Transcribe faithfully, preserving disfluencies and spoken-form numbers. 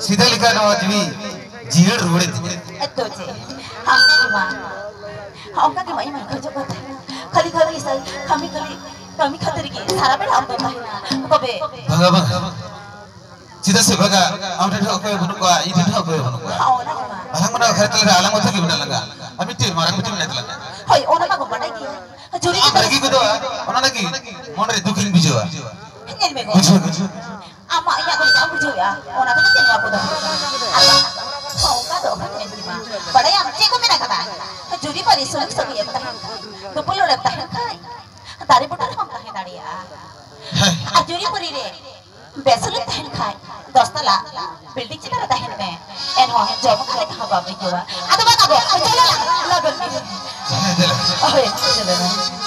ᱥᱤᱫᱷᱟᱹ ᱞᱮᱠᱟ ᱱᱚᱣᱟ ᱡᱤᱣᱤ ᱡᱤᱭᱟᱹᱲ ᱨᱩᱣᱟᱹᱲᱮᱱ ᱛᱤᱧᱟ᱾ ᱮᱛᱚ ᱪᱮ, ᱟᱢ ᱜᱮ ᱢᱟ᱾ ᱚᱱᱠᱟ ᱜᱮ ᱢᱟ ᱤᱧ ᱢᱟᱧ ᱠᱷᱚᱡᱚᱜ ᱠᱟᱱ ᱛᱟᱦᱮᱸᱱᱟ᱾ ᱠᱷᱟᱹᱞᱤ ᱠᱷᱟᱹᱞᱤ ᱥᱟᱭ ᱠᱟᱹᱢᱤ ᱠᱷᱟᱹᱞᱤ ᱠᱟᱹᱢᱤ ᱠᱷᱟᱹᱛᱤᱨ ᱜᱮ ᱥᱟᱨᱟ ᱵᱮᱲᱟ ᱟᱢ ᱫᱚ ᱛᱟᱦᱮᱸᱱᱟ᱾ ᱛᱚᱵᱮ ᱵᱷᱟᱜᱟ ᱵᱷᱟᱜᱟ᱾ ᱪᱮᱫᱟᱜ ᱥᱮ ᱵᱷᱟᱜᱟ? ᱟᱢ ᱴᱷᱮᱱ ᱦᱚᱸ ᱚᱠᱚᱭ ᱦᱚᱸ ᱵᱟᱹᱱᱩᱜ ᱠᱚᱣᱟ, ᱤᱧ ᱴᱷᱮᱱ ᱦᱚᱸ ᱚᱠᱚᱭ ᱦᱚᱸ ᱵᱟᱹᱱᱩᱜ ᱠᱚᱣᱟ᱾ ᱦᱚᱸ, ᱚᱱᱟ ᱜᱮ ᱢᱟ᱾ ᱟᱞᱟᱝ ᱢᱟ ᱱᱚᱣᱟ ᱜᱷᱟᱨᱚᱸᱡᱽ ᱛᱟᱞᱟ ᱨᱮ ᱟᱞᱟᱝ ᱢᱚᱛᱚ ᱜᱮ ᱢᱮᱱᱟᱜ ᱞᱟᱝᱟ᱾ ᱟᱨ ᱢᱤᱫᱴᱮᱱ ᱢᱟᱨᱟᱝ ᱢᱤᱫᱴᱮᱱ ᱢᱮᱱᱟᱭ ᱛᱟᱞᱟᱝᱟ᱾ ᱦᱳᱭ, ᱚᱱᱟ ᱢᱟ ᱵᱚ ᱵᱟᱰᱟᱭ ᱜᱮᱭᱟ᱾ ᱡᱩᱨᱤ ᱟᱢ ᱜᱮ ᱨᱟᱹᱜᱤ ᱜᱚᱫᱚᱜᱼᱟ, ᱚᱱᱟ ᱞᱟᱹᱜᱤᱫ ᱢᱚᱱᱮ ᱨᱮ ᱫᱩᱠ ᱤᱧ ᱵᱩᱡᱷᱟᱹᱣᱟ᱾ ᱧᱮᱞ ᱢᱮ ᱜᱚ᱾ ᱵᱩᱡᱷᱟᱹᱣ, ᱵᱩᱡᱷᱟᱹᱣ᱾ ᱟᱢᱟᱜ ᱤᱧᱟᱹᱜ ᱫᱚ ᱪᱮᱫ ᱮᱢ ᱵᱩᱡᱷᱟᱹᱣᱮᱫᱼᱟ? ᱚᱱᱟ ᱠᱷᱟᱹᱛᱤᱨ ᱛᱮ ᱱᱚᱣᱟ ᱠᱚᱫᱚ ᱦᱩᱭᱩᱜ ᱠᱟᱱᱟ᱾ ᱟᱨ ᱵᱟᱝ, ᱚᱱᱠᱟ ᱫᱚ ᱚᱠᱚᱭ ᱢᱮᱱ ᱠᱮᱢᱟ? ᱵᱟᱰᱟᱭᱟᱢ ᱪᱮᱫ ᱠᱚ ᱢᱮᱱ ᱟᱠᱟᱫᱟ? ᱡᱩᱨᱤ ᱯᱟᱹᱨᱤ ᱥᱩᱞᱩᱠ ᱥᱟᱹᱜᱟᱹᱭ ᱮᱢ ᱛᱟᱦᱮᱱ ᱠᱷᱟᱱ, ᱫᱩᱯᱩᱞ ᱨᱚᱲᱮᱢ ᱛᱟᱦᱮᱱ ᱠᱷᱟᱱ, ᱫᱟᱨᱮ ᱵᱩᱴᱟᱹ ᱨᱮᱦᱚᱸᱢ ᱛᱟᱦᱮᱸ ᱫᱟᱲᱮᱭᱟᱜᱼᱟ᱾ ᱦᱮᱸ᱾ ᱟᱨ ᱡᱩᱨᱤ ᱯᱟᱹᱨᱤ ᱨᱮ ᱵᱮᱥ ᱥᱩᱞᱩᱠ ᱛᱟᱦᱮᱱ ᱠᱷᱟᱱ, ᱫᱚᱥ ᱛᱟᱞᱟ ᱵᱤᱞᱰᱤᱝ ᱪᱮᱛᱟᱱ ᱨᱮ ᱛᱟᱦᱮᱱ ᱢᱮ, ᱮᱱᱦᱚᱸ ᱡᱚᱢ ᱟᱠᱟᱫ ᱞᱮᱠᱟ ᱦᱚᱸ ᱵᱟᱢ ᱟᱹᱭᱠᱟᱹᱣᱟ᱾ ᱟᱫᱚ ᱵᱟᱝ ᱟᱵᱚ, ᱪᱚᱞᱚ ᱞᱟᱝ, ᱞᱚᱜᱚᱱ ᱜᱮ᱾ ᱦᱮᱸ, ᱫᱮᱞᱟ᱾ ᱦᱳᱭ, ᱪᱚᱞᱚ ᱞᱟᱝ᱾